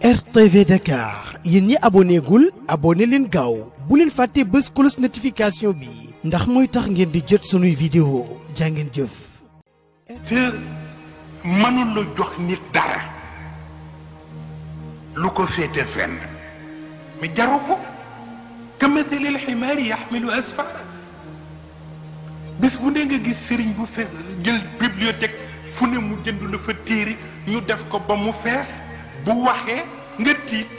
RTV Dakar yéen ñi abonné gul abonné leen gaaw bu leen fàtte bës cloche notification bi ndax mooy tax ngeen di jot sunuy vidéo jàngeen jëf. te mënul la jox nit dara lu ko féete fenn mi jaru ko kamathalil ximaari yaxmilu asfara bis bu ne nga gis sëriñ bu fees jël bibliothèque fu ne mu jënd la fa téere ñu def ko ba mu fees bu waxee nga tiit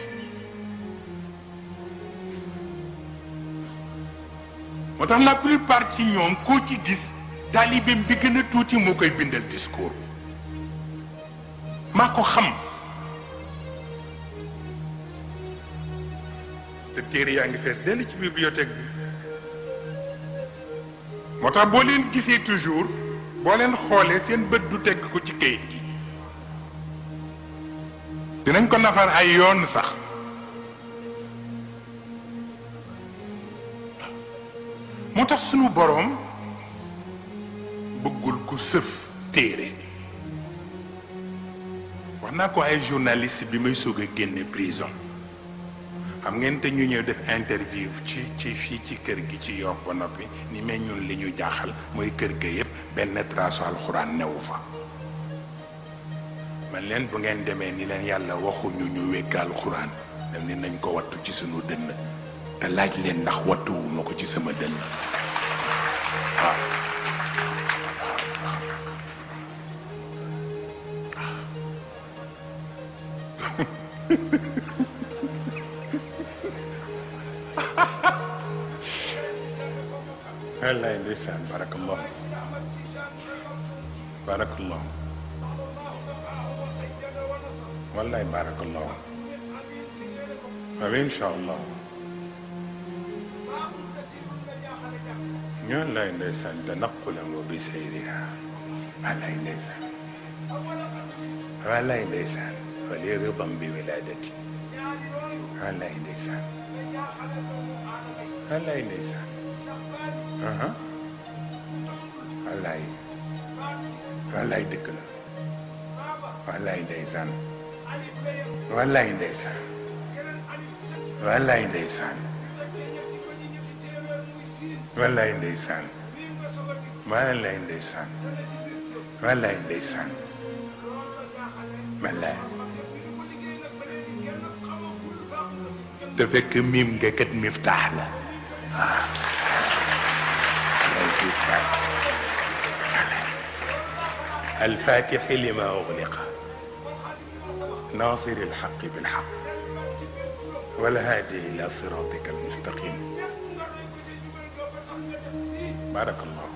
moo tax la plupart ci ñoom koo ci gis taalibeem bi gën a tuuti moo koy bindal discours maa ko xam te téere yaa ngi fees dell ci bibliothèque bi moo tax boo leen gisee toujours boo leen xoolee seen bët du tegg ko ci kayit gi dinañ ko nafar ay yoon sax moo tax sunu boroom bëggul ku sëf téere wax naa ko ay journaliste bi may soog a génne prison xam ngeen te ñu ñëw def interview ci fii ci kër gi ci Yoff ba noppi ni mais ñun li ñu jaaxal mooy kër ga yépp benn trace alxuraan newu fa man leen bu ngeen demee ni leen yàlla waxuñu ñu wekk alxuraan dem ni nañ ko wattu ci sunu dënn te laaj leen ndax wattuwuma ko ci sama dënn waaw wallaay ndeysaan barakallah barakallah wallaay barakallah amin incha allah wallaay ndeysaan tanaqulan wa bi sayriha wallaay ndeysaan wallaay ndeysaan wali ridam bi wiladati wallaay ndeysaan wallaay ndeysaan wallaay wallaay dëgg la wallaay ndeysaan wallaay ndeysaan wallaay ndeysaan wallaay ndeysaan wallaay ndeysaan wallaay ndeysaan wallaay te fekk miim nga kat miftaax la waaw الفاتح لما أغلق ناصر الحق بالحق والهادي إلى صراطك المستقيم بارك الله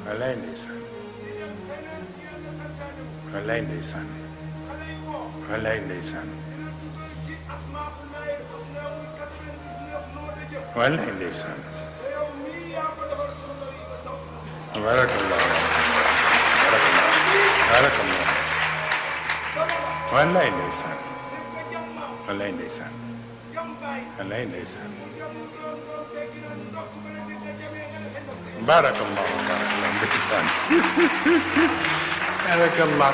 ولا نيسان ولا نيسان ولا نيسان ولا نيسان بارك الله بارك الله بارك الله والله نيسان والله نيسان والله نيسان بارك الله بارك الله نيسان بارك الله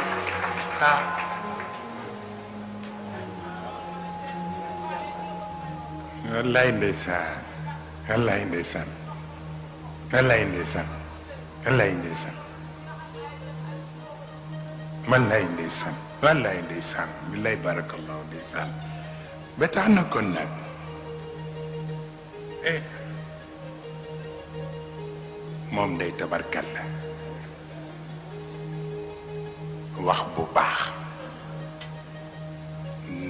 والله نيسان والله نيسان والله نيسان wallaay ndeysaan wallaay ndeysaan wallaay ndeysaan billaay barakallahu ndeysaan ba tax na kon nag moom day tabarkal la wax bu baax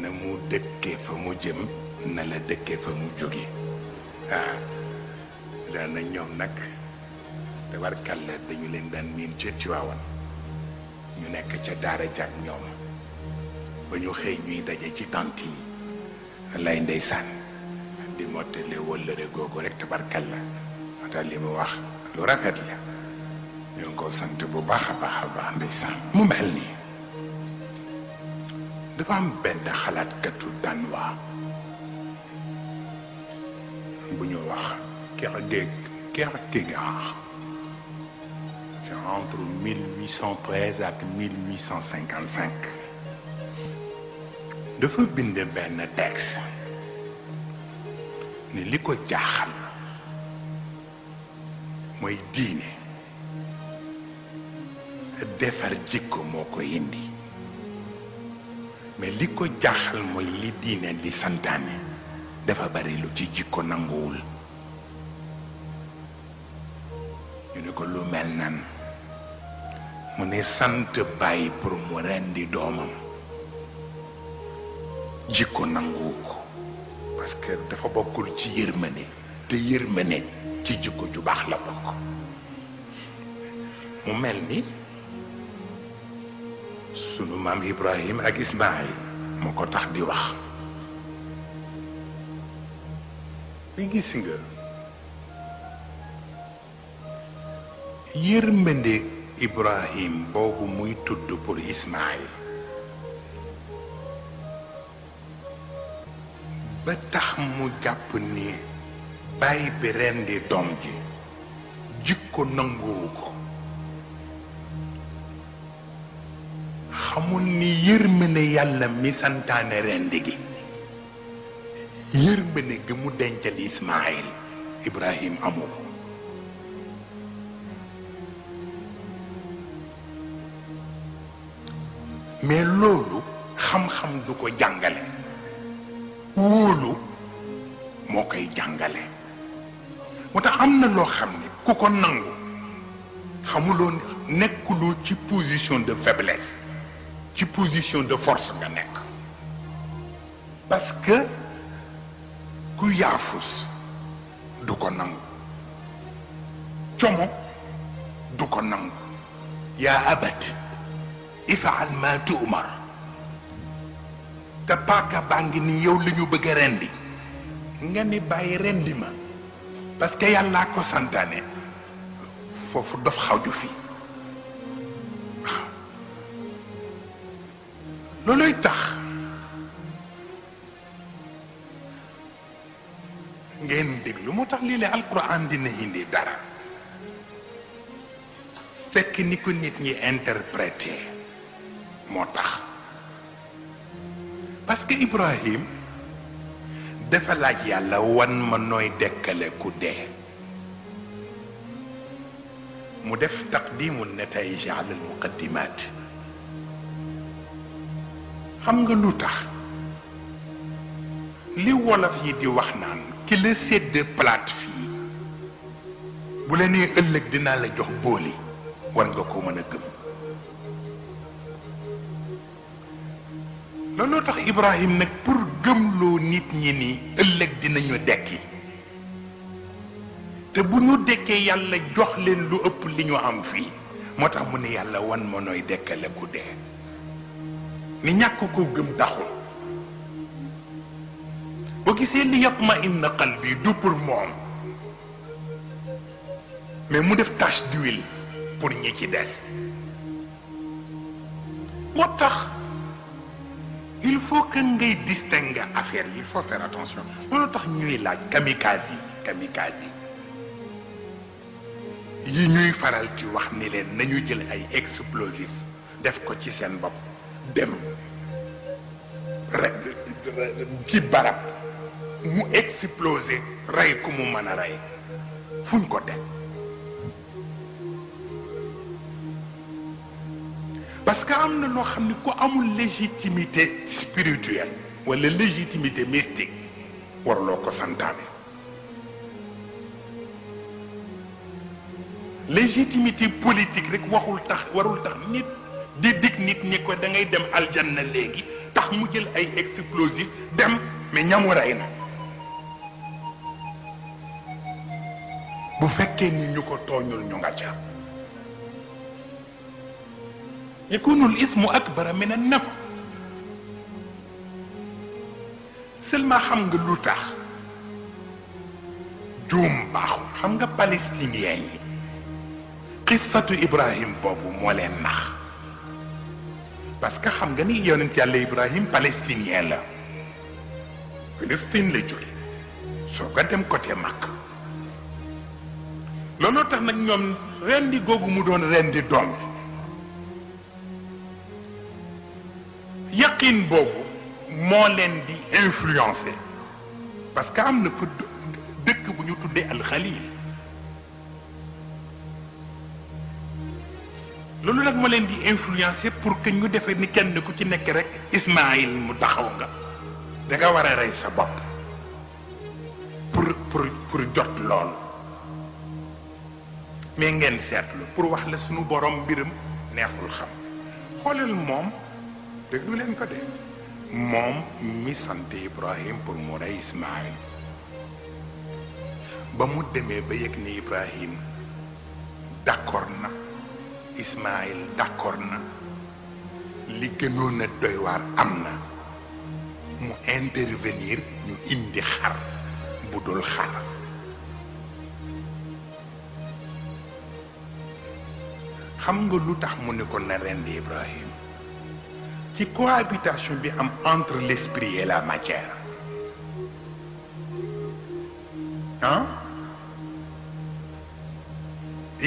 na mu dëkkee fa mu jëm na la dëkkee fa mu jóge daana ñoom nag tabarkalla dañu leen daan miin ca Tiwaawan ñu nekk ca daara jàkk ñoom ba ñu xëy ñuy daje ci tant yi lay ndeysaan di mottale wëllëre googu rek tabarkalla ata li mu wax lu rafet la ñu ngi ko sant bu baax a baax a baax ndeysaan mu mel nii dafa am benn xalaatkatu Danois bu ñu wax Kierkegaard entre 1813 ak 1855 dafa bind benn texte ne li ko jaaxal mooy diine defar jikko moo ko indi mais li ko jaaxal mooy li diine di santaane dafa bari lu ci jikko nanguwul ñu ne ko lu mel nan mu ne sant bàyyi pour mu rendi doomam jikko nanguwu ko parce que dafa bokkul ci yërmande te yërmande ci jikko ju baax la bokk mu mel ni sunu maam Ibrahim ak Ismaïl moo ko tax di wax bi gis nga yërmande Ibrahim boobu muy tudd pour Ismaïl ba tax mu jàpp ni bàyyi bi rendi doom ji jikko nanguwu ko xamul ni yërmande yàlla mi santaane rendi gi yërmande gi mu dencal Ismaïl Ibrahim amu ko mais loolu xam-xam du ko jàngale wóolu moo koy jàngale moo tax am na loo xam ne ku ko nangu xamuloo nekkuloo ci position de faiblesse ci position de force nga nekk parce que ku yaafus du ko nangu como du ko nangu yaa abat ifaal ma tu'mar te paaka baa ngi ni yow la ñu bëgg a rendi nga ni bàyyi rendi ma parce que yàllaa ko santaane foofu dof xawju fi waaw looluy tax ngeen déglu moo tax lii la alquran dina indi dara fekk ni ko nit ñi interprété moo tax parce que Ibrahim dafa laaj yàlla wan ma nooy dekkale ku dee mu def taqdimu nataij ala al muqaddimat xam nga lu tax li wolof yi di wax naan ki la sédd plate fii bu la nee ëllëg dinaa la jox booli war nga ko mën a gëm looloo tax Ibrahim nag pour gëmloo nit ñi ni ëllëg dinañu dekki te bu ñu dekkee yàlla jox leen lu ëpp li ñu am fii moo tax mu ne yàlla wan ma nooy dekkale ku dee ni ñàkk ko gëm taxul boo gisee li yatma inna qalbi du pour moom mais mu def tache d'huile pour ñi ci des moo tax il faut que ngay distinguer affaire yi il faut faire attention loolu tax ñuy laaj kamikaze yi ñuy faral ci wax ni leen nañu jël ay explosif def ko ci seen bopp dem ci barab mu explosé rey ku mu mën a rey fuñ ko teg parce que am na loo xam ne ku amul légitimité spirituelle wala légitimité mystique warloo ko santaane légitimité politique rek warul tax nit di dig nit ñi ko da ngay dem aljanna léegi tax mu jël ay explosif dem mais ñamu rey na bu fekkee ni ñu ko tooñul ñu nga ca yakunul ismu akbara min an-nafa seulement xam nga lu tax juum baaxul xam nga palestinien yi qissatu Ibrahim boobu moo leen nax parce que xam nga ni yonent yàlla Ibrahim palestinien la Palestine la jóge soo ko dem côté Makka looloo tax nag ñoom rendi googu mu doon rendi doom yaqin boobu moo leen di influencer parce que am na fa dëkk bu ñu tuddee alxalil loolu nag moo leen di influencer pour que ñu defee ni kenn ku ci nekk rek Ismaïl mu taxaw nga da nga war a rey sa bopp pour jot lool mais ngeen seetlu pour wax la sunu borom mbiram neexul xam xoolal moom déglu leen ko de moom mi sant Ibrahim pour mu rey Ismaïl ba mu demee ba yëg ni Ibrahim d'accord na Ismaïl d'accord na li gënoon a doy waar am na mu intervenir ñu indi xar bu dul xar xam nga lu tax mu ne ko na rendi Ibrahim ci cohabitation bi am entre l'esprit et la matière ah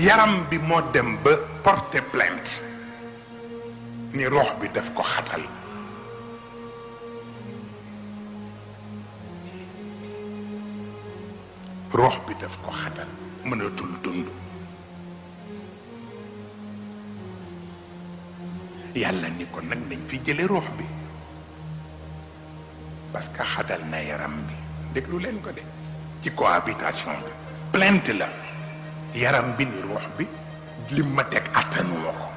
yaram bi moo dem ba porter plainte ni rox bi daf ko xatal rox bi daf ko xatal mënatul dund yàlla ni ko nag nañ fi jële rox bi parce que xatal na yaram bi déglu leen ko de ci cohabitation bi plainte la yaram bi ni rox bi lim ma teg attanuma ko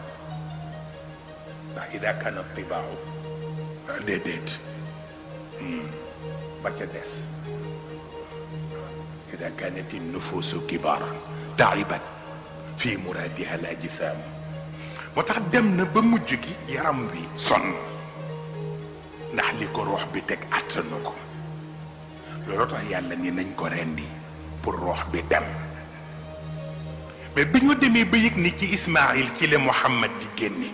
ndax ida kana tibaaw déedéet ba ca des ida kanati nufuusu kibaar taibat fii muraadiha al ajsaam moo tax dem na ba mujj gi yaram bi sonn ndax li ko rox bi teg attanu ko loolu tax yàlla ni nañ ko rendi pour rox bi dem mais bi ñu demee ba yëg ni ci Ismaïl ci la Muhammad di génne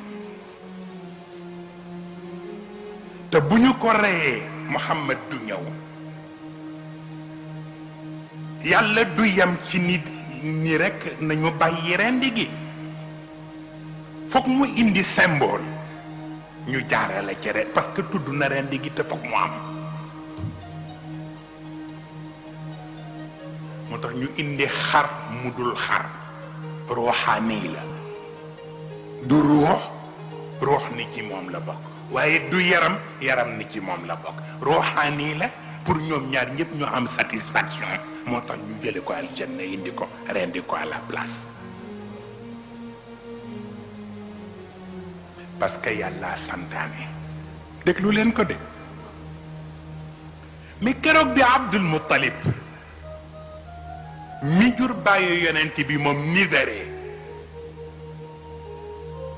te bu ñu ko reyee Muhammad du ñëw yàlla du yam ci nit ni rekk nañu bàyyi rendi gi foog mu indi symbole ñu jaarale ci ren parce que tudd na rendi gi te foog mu am moo tax ñu indi xar mu dul xar ruuxaani la du ruux ni ci moom la bokk waaye du yaram ni ci moom la bokk ruuxaani la pour ñoom ñaar ñëpp ñu am satisfaction moo tax ñu jële ko aljanna indi ko rendi ko à la place parce que yàlla santaane déglu leen ko de mais keroog bi Abdul Muttalib mi jur bàyyi yonent bi moom nidare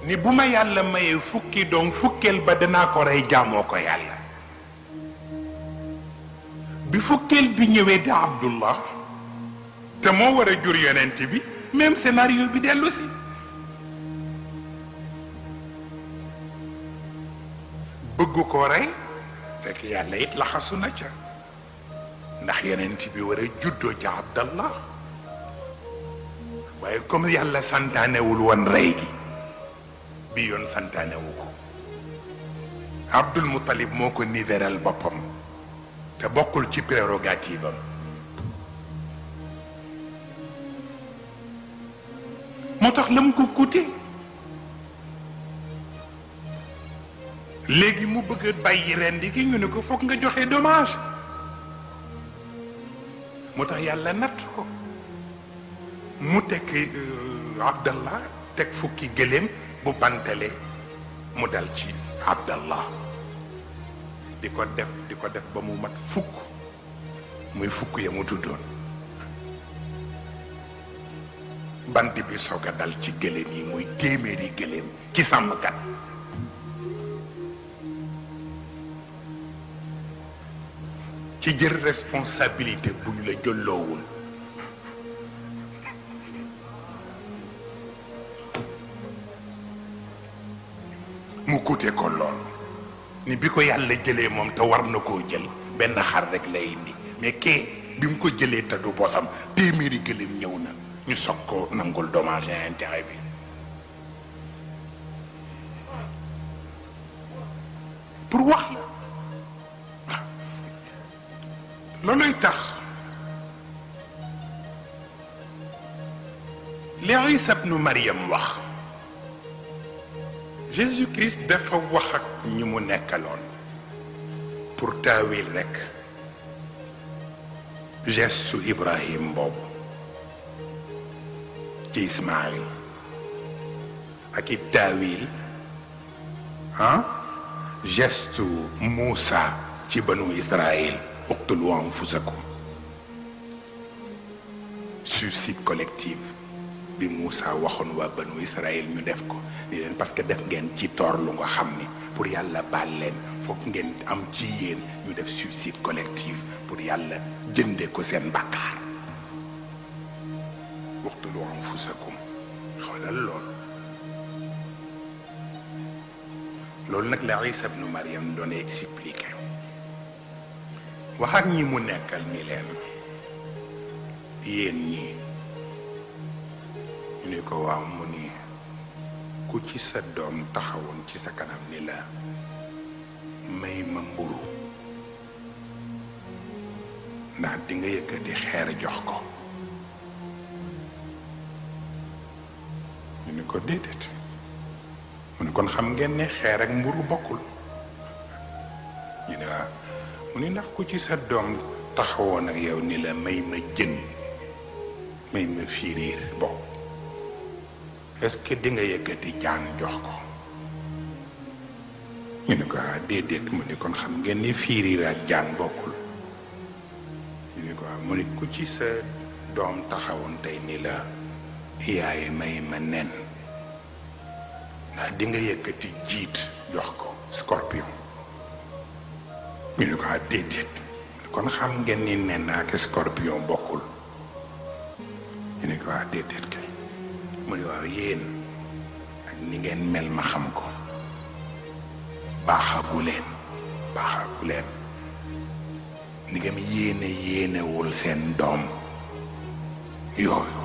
ni bu ma yàlla mayee fukki doom fukkeel ba danaa ko rey jaamoo ko yàlla bi fukkeel bi ñëwee di Abdullah te moo war a jur yonent bi même scénario bi dellu si bëgg ko rey fekk yàlla it laxasu na ca ndax yonent bi war a juddoo ca Abdallah waaye comme yàlla santaanewul woon rey gi bi yoon santaanewu ko Abdul Muttalib moo ko nideral boppam te bokkul ci prérogative am moo tax la mu ko coûté léegi mu bëgg a bàyyi rendi gi ñu ne ko foog nga joxe dommage moo tax yàlla natt ko mu teg Abdallah teg fukki gëléem bu bantale mu dal ci Abdallah di ko def ba mu mat fukk muy fukk ya mu tuddoon bant bi soog a dal ci gëléem yi muy téeméeri gëléem ci sàmmkat ci jël responsabilité bu ñu la jolloowul mu coûté ko lool ni bi ko yàlla jëlee moom te war na koo jël benn xar rek lay indi mais kee bi mu ko jëlee te du bosam téeméeri gëléem ñëw na ñu soog ko nangul dommage et intérêt bi pour wax la looluy tax li Isa ibnu Maryam wax Jésus-Christ dafa wax ak ñi mu nekkaloon pour taawil rekk geste su Ibrahim boobu ci Ismaïl ak i taawil geste Moussa ci banu Israël uqtulu anfusakum suicide collectif bi Moussa waxoon waa banu Israël ñu def ko di leen parce que def ngeen ci tort lu nga xam ni pour yàlla baal leen foog ngeen am ci yéen ñu def suicide collectif pour yàlla jënde ko seen bàkkaar uqtulu anfusakum xoolal loolu nag la Isa ibnu Maryam doon expliqué wax ak ñi mu nekkal ni leen yéen ñi ñu ni ko waaw mu ni ku ci sa doom taxawoon ci sa kanam ni la may ma mburu ndax di nga yëkkati xeer jox ko ñu ni ko déedéet mu ni kon xam ngeen ne xeer ak mburu bokkul ñu ne waaw mu ni ndax ku ci sa doom taxawoon ak yow ni la may ma jën may ma firiir bokk est-ce que di nga yëkkati jaan jox ko ñu ne ko déedéet mu ni kon xam ngeen ni firiir ak jaan bokkul ñu ne ko mu ni ku ci sa doom taxawoon tey ni la yaay may ma nen ndax di nga yëkkati jiit jox ko scorpion ñu ne ko déedéet kon xam ngeen ni nen ak scorpion bokkul ñu ne ko déedéet kay mu ne waaw yéen ak ni ngeen mel ma xam ko baaxagu leen ni ngeen yéenewul seen doom yooyu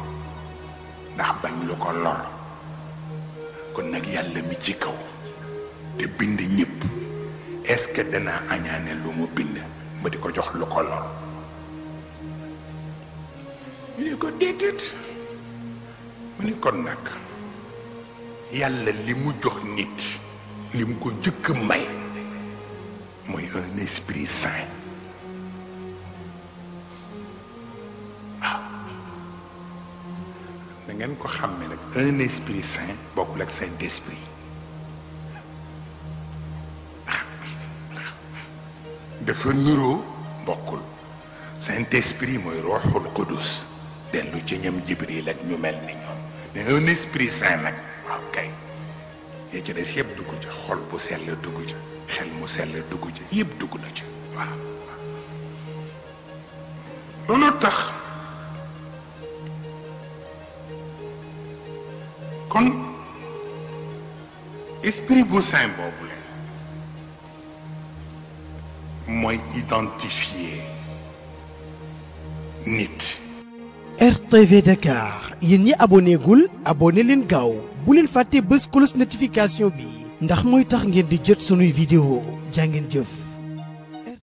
ndax bañ lu ko lor kon nag yàlla mi ci kaw te bind ñëpp est-ce que danaa añaane lu mu bind ba di ko jox lu ko lor ñu ne ko déedéet mu ni kon nag yàlla li mu jox nit li mu ko jëkk may mooy un esprit saint waaw da ngeen ko xam ne nag un esprit saint bokkul ak Saint-Esprit dafa nuroo bokkul Saint-Esprit mooy Ruuxul Qudus dellu ci ñam Jibril ak ñu mel ni ñoom mais un esprit saint nag waaw kay yee ci des yëpp dugg ca xol bu sell dugg ca xel mu sell dugg ca yëpp dugg na ca waaw loolu tax kon esprit bu saint boobu la mooy identifier nit. RTV Dakar yéen ñi abonné gul abonné leen gaaw bu leen fàtte bës cloche notification bi ndax mooy tax ngeen di jot sunuy vidéo jaa ngeen jëf.